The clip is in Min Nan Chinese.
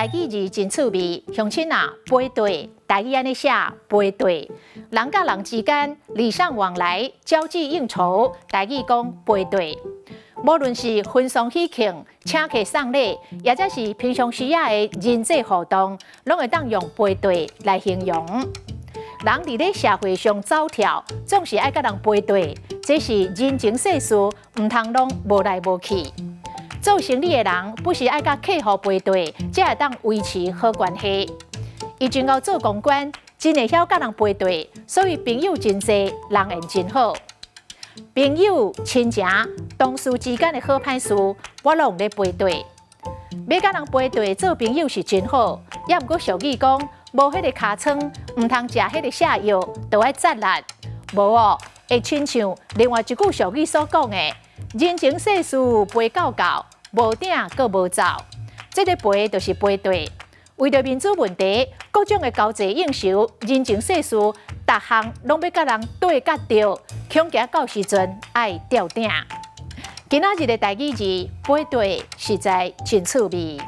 台語字真趣味，鄉親啊，陪對，台語按呢寫，陪對，人佮人之間禮尚往來、交際應酬，台語講陪對。無論是婚喪喜慶、請客送禮，抑者是平常時仔的人際互動，攏會當用陪對來形容。人佇咧社會上走跳，總是愛佮人陪對，這是人情世事，毋通攏無來無去。做生理的人，不時愛佮客戶陪對，才會當維持好關係。伊真𠢕做公關，真會曉佮人陪對，所以朋友真濟，人緣真好。朋友、親情、同事之間的好歹事，我攏有咧陪對。欲佮人陪對做朋友是真好，也毋過俗語講，無彼個尻川，毋通食彼個瀉藥，都愛節力。無哦，會親像另外一句俗語所講的：人情世事陪到到，無鼎閣無灶。這个陪就是陪對。為著面子問題，各種的交際應酬、人情世事，逐項攏欲佮人對佮著，恐驚到時陣愛吊鼎。今仔日的台語字陪對實在真趣味。